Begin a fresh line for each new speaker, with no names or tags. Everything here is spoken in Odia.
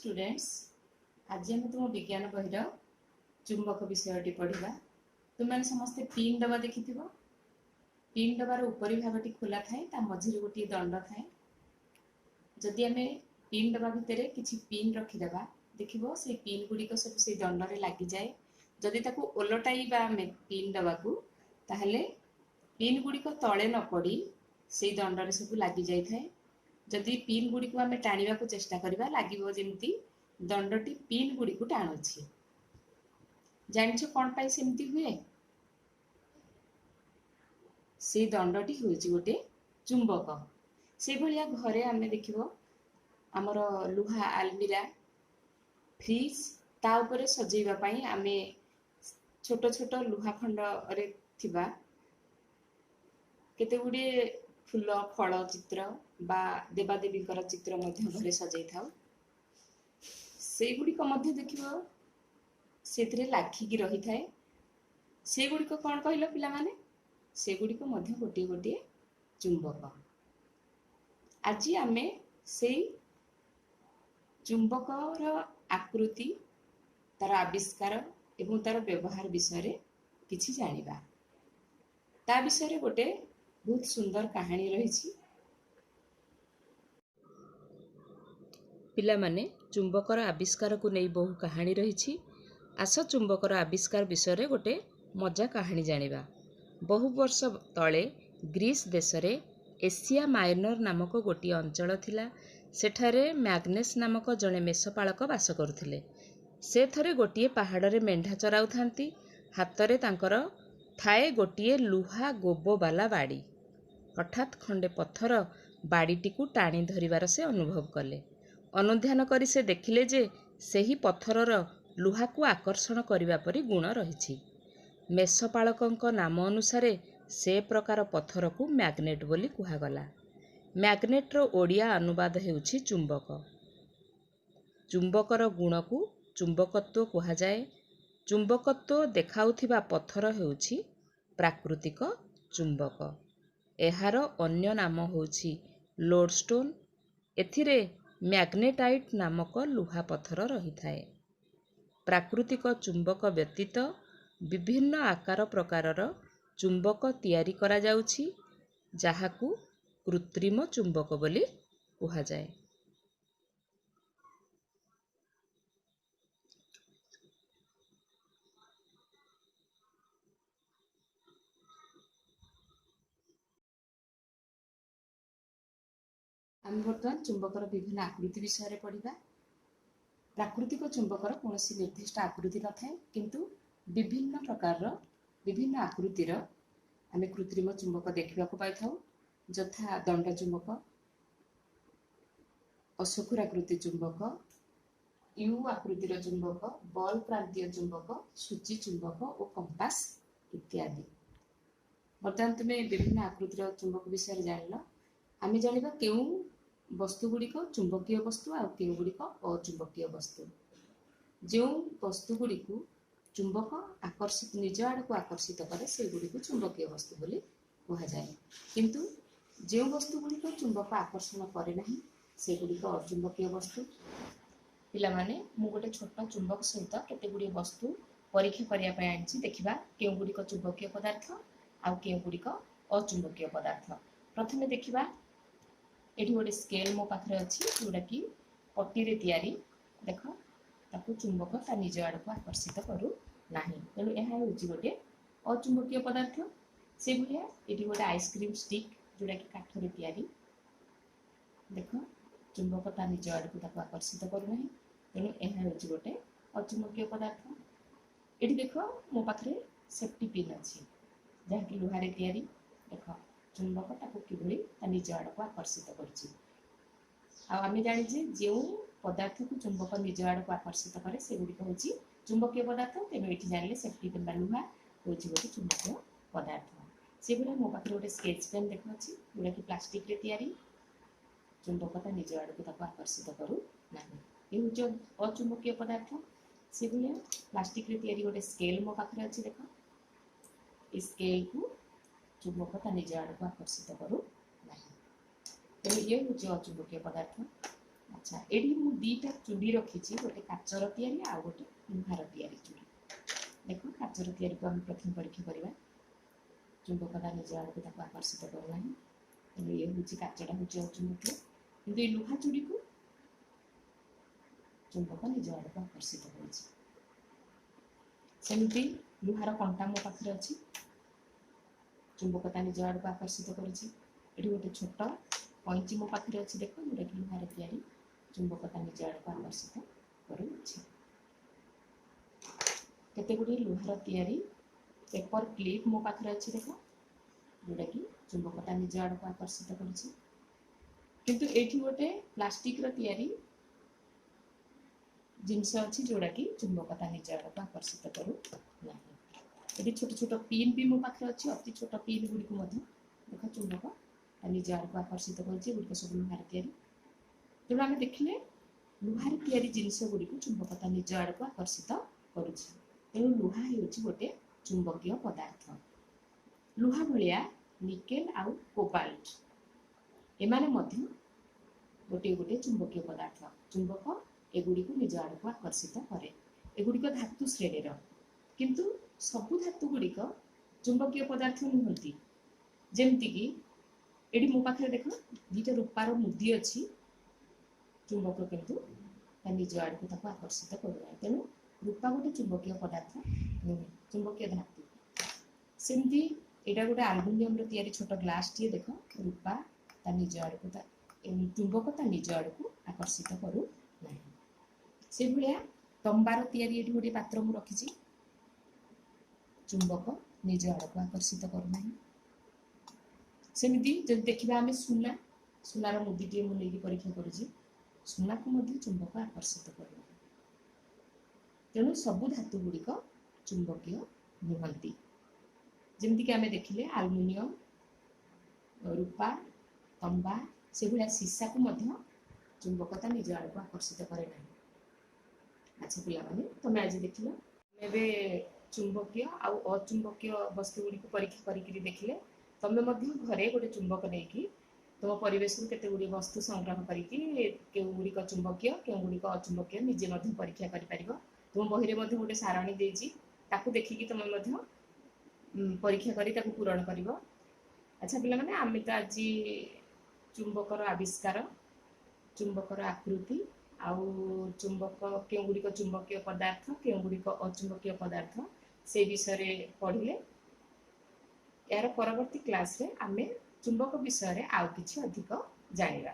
ଷ୍ଟୁଡେଣ୍ଟସ୍, ଆଜି ଆମେ ତୁମ ବିଜ୍ଞାନ ବହିର ଚୁମ୍ବକ ବିଷୟଟି ପଢ଼ିବା। ତୁମେମାନେ ସମସ୍ତେ ପିନ୍ ଡବା ଦେଖିଥିବ। ପିନ୍ ଡବାର ଉପରି ଭାଗଟି ଖୋଲା ଥାଏ, ତା ମଝିରେ ଗୋଟିଏ ଦଣ୍ଡ ଥାଏ। ଯଦି ଆମେ ପିନ୍ ଡବା ଭିତରେ କିଛି ପିନ୍ ରଖିଦେବା, ଦେଖିବ ସେଇ ପିନ୍ ଗୁଡ଼ିକ ସବୁ ସେଇ ଦଣ୍ଡରେ ଲାଗିଯାଏ। ଯଦି ତାକୁ ଓଲଟାଇବା ଆମେ ପିନ୍ ଡବାକୁ, ତାହେଲେ ପିନ୍ ଗୁଡ଼ିକ ତଳେ ନ ପଡ଼ି ସେଇ ଦଣ୍ଡରେ ସବୁ ଲାଗିଯାଇଥାଏ। ଯଦି ପିନ୍ ଗୁଡ଼ିକୁ ଆମେ ଟାଣିବାକୁ ଚେଷ୍ଟା କରିବା, ଲାଗିବ ଯେମିତି ଦଣ୍ଡଟି ପିନ୍ ଗୁଡ଼ିକୁ ଟାଣୁଛି। ଜାଣିଛ କ'ଣ ପାଇଁ ସେମିତି ହୁଏ? ସେଇ ଦଣ୍ଡଟି ହେଉଛି ଗୋଟେ ଚୁମ୍ବକ। ସେଇଭଳିଆ ଘରେ ଆମେ ଦେଖିବ ଆମର ଲୁହା ଆଲମିରା, ଫ୍ରିଜ୍, ତା ଉପରେ ସଜେଇବା ପାଇଁ ଆମେ ଛୋଟ ଛୋଟ ଲୁହା ଖଣ୍ଡରେ ଥିବା କେତେ ଗୁଡ଼ିଏ ଫୁଲ ଫଳ ଚିତ୍ର ବା ଦେବାଦେବୀଙ୍କର ଚିତ୍ର ମଧ୍ୟ ଘରେ ସଜେଇଥାଉ। ସେଇଗୁଡ଼ିକ ମଧ୍ୟ ଦେଖିବ ସେଥିରେ ଲାଖିକି ରହିଥାଏ। ସେଗୁଡ଼ିକ କ'ଣ କହିଲ ପିଲାମାନେ? ସେଗୁଡ଼ିକ ମଧ୍ୟ ଗୋଟିଏ ଗୋଟିଏ ଚୁମ୍ବକ। ଆଜି ଆମେ ସେଇ ଚୁମ୍ବକର ଆକୃତି, ତାର ଆବିଷ୍କାର ଏବଂ ତାର ବ୍ୟବହାର ବିଷୟରେ କିଛି ଜାଣିବା। ତା ବିଷୟରେ ଗୋଟେ ବହୁତ ସୁନ୍ଦର କାହାଣୀ ରହିଛି। ପିଲାମାନେ, ଚୁମ୍ବକର ଆବିଷ୍କାରକୁ ନେଇ ବହୁ କାହାଣୀ ରହିଛି। ଆସ, ଚୁମ୍ବକର ଆବିଷ୍କାର ବିଷୟରେ ଗୋଟେ ମଜା କାହାଣୀ ଜାଣିବା। ବହୁ ବର୍ଷ ତଳେ ଗ୍ରୀସ୍ ଦେଶରେ ଏସିଆ ମାଇନର ନାମକ ଗୋଟିଏ ଅଞ୍ଚଳ ଥିଲା। ସେଠାରେ ମ୍ୟାଗ୍ନେସ୍ ନାମକ ଜଣେ ମେଷପାଳକ ବାସ କରୁଥିଲେ। ସେ ଥରେ ଗୋଟିଏ ପାହାଡ଼ରେ ମେଣ୍ଢା ଚରାଉଥାନ୍ତି। ହାତରେ ତାଙ୍କର ଥାଏ ଗୋଟିଏ ଲୁହା ଗୋବବାଲା ବାଡ଼ି। ହଠାତ୍ ଖଣ୍ଡେ ପଥର ବାଡ଼ିଟିକୁ ଟାଣି ଧରିବାର ସେ ଅନୁଭବ କଲେ। ଅନୁଧ୍ୟାନ କରି ସେ ଦେଖିଲେ ଯେ ସେହି ପଥରର ଲୁହାକୁ ଆକର୍ଷଣ କରିବା ପରି ଗୁଣ ରହିଛି। ମେଷପାଳକଙ୍କ ନାମ ଅନୁସାରେ ସେ ପ୍ରକାର ପଥରକୁ ମ୍ୟାଗ୍ନେଟ୍ ବୋଲି କୁହାଗଲା। ମ୍ୟାଗ୍ନେଟ୍ର ଓଡ଼ିଆ ଅନୁବାଦ ହେଉଛି ଚୁମ୍ବକ। ଚୁମ୍ବକର ଗୁଣକୁ ଚୁମ୍ବକତ୍ୱ କୁହାଯାଏ। ଚୁମ୍ବକତ୍ୱ ଦେଖାଉଥିବା ପଥର ହେଉଛି ପ୍ରାକୃତିକ ଚୁମ୍ବକ। ଏହାର ଅନ୍ୟ ନାମ ହେଉଛି ଲୋଡ଼ଷ୍ଟୋନ୍। ଏଥିରେ ମ୍ୟାଗ୍ନେଟାଇଟ୍ ନାମକ ଲୁହା ପଥର ରହିଥାଏ। ପ୍ରାକୃତିକ ଚୁମ୍ବକ ବ୍ୟତୀତ ବିଭିନ୍ନ ଆକାର ପ୍ରକାରର ଚୁମ୍ବକ ତିଆରି କରାଯାଉଛି, ଯାହାକୁ କୃତ୍ରିମ ଚୁମ୍ବକ ବୋଲି କୁହାଯାଏ। ଆମେ ବର୍ତ୍ତମାନ ଚୁମ୍ବକର ବିଭିନ୍ନ ଆକୃତି ବିଷୟରେ ପଢ଼ିବା। ପ୍ରାକୃତିକ ଚୁମ୍ବକର କୌଣସି ନିର୍ଦ୍ଦିଷ୍ଟ ଆକୃତି ନଥାଏ, କିନ୍ତୁ ବିଭିନ୍ନ ପ୍ରକାରର ବିଭିନ୍ନ ଆକୃତିର ଆମେ କୃତ୍ରିମ ଚୁମ୍ବକ ଦେଖିବାକୁ ପାଇଥାଉ, ଯଥା ଦଣ୍ଡ ଚୁମ୍ବକ, ଅଶୋକରାକୃତି ଚୁମ୍ବକ, you ଆକୃତିର ଚୁମ୍ବକ, ବଲ୍ ପ୍ରାନ୍ତୀୟ ଚୁମ୍ବକ, ସୂଚୀ ଚୁମ୍ବକ ଓ କମ୍ପାସ ଇତ୍ୟାଦି। ବର୍ତ୍ତମାନ ତୁମେ ବିଭିନ୍ନ ଆକୃତିର ଚୁମ୍ବକ ବିଷୟରେ ଜାଣିଲ। ଆମେ ଜାଣିବା କେଉଁ ବସ୍ତୁ ଗୁଡ଼ିକ ଚୁମ୍ବକୀୟ ବସ୍ତୁ ଆଉ କେଉଁ ଗୁଡ଼ିକ ଅଚୁମ୍ବକୀୟ ବସ୍ତୁ। ଯେଉଁ ବସ୍ତୁ ଗୁଡ଼ିକୁ ଚୁମ୍ବକ ଆକର୍ଷିତ ନିଜ ଆଡ଼କୁ ଆକର୍ଷିତ କରେ, ସେଗୁଡ଼ିକୁ ଚୁମ୍ବକୀୟ ବସ୍ତୁ ବୋଲି କୁହାଯାଏ। କିନ୍ତୁ ଯେଉଁ ବସ୍ତୁ ଗୁଡ଼ିକ ଚୁମ୍ବକ ଆକର୍ଷଣ କରେ ନାହିଁ, ସେଗୁଡ଼ିକ ଅଚୁମ୍ବକୀୟ ବସ୍ତୁ। ପିଲାମାନେ, ମୁଁ ଗୋଟେ ଛୋଟ ଚୁମ୍ବକ ସହିତ କେତେ ଗୁଡ଼ିଏ ବସ୍ତୁ ପରୀକ୍ଷା କରିବା ପାଇଁ ଆଣିଛି। ଦେଖିବା କେଉଁ ଗୁଡ଼ିକ ଚୁମ୍ବକୀୟ ପଦାର୍ଥ ଆଉ କେଉଁ ଗୁଡ଼ିକ ଅଚୁମ୍ବକୀୟ ପଦାର୍ଥ। ପ୍ରଥମେ ଦେଖିବା, ଏଠି ଗୋଟେ ସ୍କେଲ୍ ମୋ ପାଖରେ ଅଛି, ଯେଉଁଟାକି ପଟିରେ ତିଆରି। ଦେଖ, ତାକୁ ଚୁମ୍ବକ ତା ନିଜ ଆଡ଼କୁ ଆକର୍ଷିତ କରୁନାହିଁ, ତେଣୁ ଏହା ହେଉଛି ଗୋଟେ ଅଚୁମ୍ବକୀୟ ପଦାର୍ଥ। ସେଇଭଳିଆ ଏଠି ଗୋଟେ ଆଇସ୍କ୍ରିମ୍ ଷ୍ଟିକ୍, ଯେଉଁଟାକି କାଠରେ ତିଆରି। ଦେଖ, ଚୁମ୍ବକ ତା ନିଜ ଆଡ଼କୁ ତାକୁ ଆକର୍ଷିତ କରୁନାହିଁ, ତେଣୁ ଏହା ହେଉଛି ଗୋଟେ ଅଚୁମ୍ବକୀୟ ପଦାର୍ଥ। ଏଠି ଦେଖ, ମୋ ପାଖରେ ସେଫ୍ଟି ପିନ୍ ଅଛି, ଯାହାକି ଲୁହାରେ ତିଆରି। ଦେଖ, ଚୁମ୍ବକ ତାକୁ କିଭଳି ତା ନିଜ ଆଡ଼କୁ ଆକର୍ଷିତ କରୁଛି। ଆଉ ଆମେ ଜାଣିଛେ, ଯେଉଁ ପଦାର୍ଥକୁ ଚୁମ୍ବକ ନିଜ ଆଡ଼କୁ ଆକର୍ଷିତ କରେ, ସେଗୁଡ଼ିକ ହେଉଛି ଚୁମ୍ବକୀୟ ପଦାର୍ଥ। ତେଣୁ ଏଠି ଜାଣିଲେ ସେଫ୍ଟି ପିନ୍ ବା ଲୁହା ହେଉଛି ଗୋଟେ ଚୁମ୍ବକୀୟ ପଦାର୍ଥ। ସେଭଳିଆ ମୋ ପାଖରେ ଗୋଟେ ସ୍କେଚ୍ ପେନ୍ ଦେଖ ଅଛି, ଯେଉଁଟାକି ପ୍ଲାଷ୍ଟିକରେ ତିଆରି। ଚୁମ୍ବକ ତା ନିଜ ଆଡ଼କୁ ତାକୁ ଆକର୍ଷିତ କରୁନାହିଁ। ଏ ହେଉଛି ଅଚୁମ୍ବକୀୟ ପଦାର୍ଥ। ସେଭଳିଆ ପ୍ଲାଷ୍ଟିକରେ ତିଆରି ଗୋଟେ ସ୍କେଲ୍ ମୋ ପାଖରେ ଅଛି। ଦେଖ, ଏ ସ୍କେଲ୍କୁ ଚୁମ୍ବକ ତା ନିଜ ଆଡ଼କୁ ଆକର୍ଷିତ କରୁନାହିଁ, ତେଣୁ ଇଏ ହେଉଛି ଅଚୁମ୍ବକୀୟ ପଦାର୍ଥ। ଆଚ୍ଛା, ଏଠି ମୁଁ ଦିଟା ଚୁଡ଼ି ରଖିଛି, ଗୋଟେ କାଚର ତିଆରି ଆଉ ଗୋଟେ ଲୁହାର ତିଆରି ଚୁଡ଼ି। ଦେଖ, କାଚର ତିଆରିକୁ ଆମେ ପ୍ରଥମେ ପରୀକ୍ଷା କରିବା। ଚୁମ୍ବକତା ନିଜ ଆଡ଼କୁ ତାକୁ ଆକର୍ଷିତ କରୁନାହିଁ, ତେଣୁ ଇଏ ହେଉଛି କାଚଟା ହେଉଛି ଅଚୁମ୍ବକୀୟ। କିନ୍ତୁ ଏଇ ଲୁହା ଚୁଡ଼ିକୁ ଚୁମ୍ବକ ନିଜ ଆଡ଼କୁ ଆକର୍ଷିତ କରୁଛି। ସେମିତି ଲୁହାର କଣ୍ଟା ମୋ ପାଖରେ ଅଛି, ଚୁମ୍ବକତା ନିଜ ଆଡ଼କୁ ଆକର୍ଷିତ କରୁଛି। ଏଠି ଗୋଟେ ଛୋଟ କଇଁଚି ମୋ ପାଖରେ ଅଛି, ଦେଖ, ଯେଉଁଟାକି ଲୁହାରେ ତିଆରି, ଚୁମ୍ବକତା ନିଜ ଆଡ଼କୁ ଆକର୍ଷିତ କରୁଛି। କେତେ ଗୁଡ଼ିଏ ଲୁହାର ତିଆରି ପେପର କ୍ଲିପ୍ ମୋ ପାଖରେ ଅଛି, ଦେଖ, ଯେଉଁଟାକି ଚୁମ୍ବକତା ନିଜ ଆଡ଼କୁ ଆକର୍ଷିତ କରୁଛି। କିନ୍ତୁ ଏଇଠି ଗୋଟେ ପ୍ଲାଷ୍ଟିକର ତିଆରି ଜିନିଷ ଅଛି, ଯେଉଁଟାକି ଚୁମ୍ବକତା ନିଜ ଆଡ଼କୁ ଆକର୍ଷିତ କରୁନାହିଁ। ଏଠି ଛୋଟ ଛୋଟ ପିନ୍ ବି ମୋ ପାଖରେ ଅଛି। ଅତି ଛୋଟ ପିନ୍ ଗୁଡ଼ିକୁ ମଧ୍ୟ ଦେଖ, ଚୁମ୍ବକ ତା ନିଜ ଆଡ଼କୁ ଆକର୍ଷିତ କରୁଛି। ଏଗୁଡ଼ିକ ସବୁ ଲୁହାରେ ତିଆରି। ତେଣୁ ଆମେ ଦେଖିଲେ, ଲୁହାରେ ତିଆରି ଜିନିଷ ଗୁଡ଼ିକୁ ଚୁମ୍ବକତା ନିଜ ଆଡ଼କୁ ଆକର୍ଷିତ କରୁଛି। ତେଣୁ ଲୁହା ହେଉଛି ଗୋଟେ ଚୁମ୍ବକୀୟ ପଦାର୍ଥ। ଲୁହା ଭଳିଆ ନିକେଲ ଆଉ କୋବାଲ୍ଟ ଏମାନେ ମଧ୍ୟ ଗୋଟିଏ ଗୋଟିଏ ଚୁମ୍ବକୀୟ ପଦାର୍ଥ। ଚୁମ୍ବକ ଏଗୁଡ଼ିକୁ ନିଜ ଆଡ଼କୁ ଆକର୍ଷିତ କରେ। ଏଗୁଡ଼ିକ ଧାତୁ ଶ୍ରେଣୀର, କିନ୍ତୁ ସବୁ ଧାତୁ ଗୁଡ଼ିକ ଚୁମ୍ବକୀୟ ପଦାର୍ଥ ନୁହନ୍ତି। ଯେମିତିକି ଏଠି ମୋ ପାଖରେ ଦେଖ, ଦିଟା ରୂପାର ମୁଦି ଅଛି। ଚୁମ୍ବକ କିନ୍ତୁ ତା ନିଜ ଆଡ଼କୁ ତାକୁ ଆକର୍ଷିତ କରୁନାହିଁ। ତେଣୁ ରୂପା ଗୋଟେ ଚୁମ୍ବକୀୟ ପଦାର୍ଥ ନୁହେଁ, ଚୁମ୍ବକୀୟ ଧାତୁ। ସେମିତି ଏଇଟା ଗୋଟେ ଆଲୁମିନିୟମର ତିଆରି ଛୋଟ ଗ୍ଲାସଟିଏ। ଦେଖ, ରୂପା ତା ନିଜ ଆଡ଼କୁ ତା ଚୁମ୍ବକ ତା ନିଜ ଆଡ଼କୁ ଆକର୍ଷିତ କରୁନାହିଁ। ସେଭଳିଆ ତମ୍ବାର ତିଆରି ଏଠି ଗୋଟିଏ ପାତ୍ର ମୁଁ ରଖିଛି, ଚୁମ୍ବକ ନିଜ ଆଡ଼କୁ ଆକର୍ଷିତ କରୁନାହିଁ। ସେମିତି ଯଦି ଦେଖିବା ଆମେ ସୁନା, ସୁନାର ମୁଦିଟିଏ ମୁଁ ନେଇକି ପରୀକ୍ଷା କରୁଛି, ସୁନାକୁ ମଧ୍ୟ ଚୁମ୍ବକ ଆକର୍ଷିତ କରୁନାହିଁ। ତେଣୁ ସବୁ ଧାତୁ ଗୁଡ଼ିକ ଚୁମ୍ବକୀୟ ନୁହନ୍ତି। ଯେମିତିକି ଆମେ ଦେଖିଲେ ଆଲୁମିନିୟମ, ରୂପା, ତମ୍ବା, ସେଭଳିଆ ସୀସାକୁ ମଧ୍ୟ ଚୁମ୍ବକତା ନିଜ ଆଡ଼କୁ ଆକର୍ଷିତ କରେ ନାହିଁ। ଆଚ୍ଛା ପିଲାମାନେ, ତମେ ଆଜି ଦେଖିଲ, ଆମେ ଏବେ ଚୁମ୍ବକୀୟ ଆଉ ଅଚୁମ୍ବକୀୟ ବସ୍ତୁ ଗୁଡ଼ିକୁ ପରୀକ୍ଷା କରିକିରି ଦେଖିଲେ। ତମେ ମଧ୍ୟ ଘରେ ଗୋଟେ ଚୁମ୍ବକ ନେଇକି ତୁମ ପରିବେଶରୁ କେତେ ଗୁଡ଼ିଏ ବସ୍ତୁ ସଂଗ୍ରହ କରିକି କେଉଁ ଗୁଡ଼ିକ ଚୁମ୍ବକୀୟ, କେଉଁ ଗୁଡ଼ିକ ଅଚୁମ୍ବକୀୟ ନିଜେ ମଧ୍ୟ ପରୀକ୍ଷା କରିପାରିବ। ତୁମ ବହିରେ ମଧ୍ୟ ଗୋଟେ ସାରଣୀ ଦେଇଛି, ତାକୁ ଦେଖିକି ତମେ ମଧ୍ୟ ପରୀକ୍ଷା କରି ତାକୁ ପୂରଣ କରିବ। ଆଚ୍ଛା ପିଲାମାନେ, ଆମେ ତ ଆଜି ଚୁମ୍ବକର ଆବିଷ୍କାର, ଚୁମ୍ବକର ଆକୃତି ଆଉ ଚୁମ୍ବକ କେଉଁ ଗୁଡ଼ିକ ଚୁମ୍ବକୀୟ ପଦାର୍ଥ, କେଉଁ ଗୁଡ଼ିକ ଅଚୁମ୍ବକୀୟ ପଦାର୍ଥ, ସେ ବିଷୟରେ ପଢ଼ିଲେ। ଏହାର ପରବର୍ତ୍ତୀ କ୍ଲାସରେ ଆମେ ଚୁମ୍ବକ ବିଷୟରେ ଆଉ କିଛି ଅଧିକ ଜାଣିବା।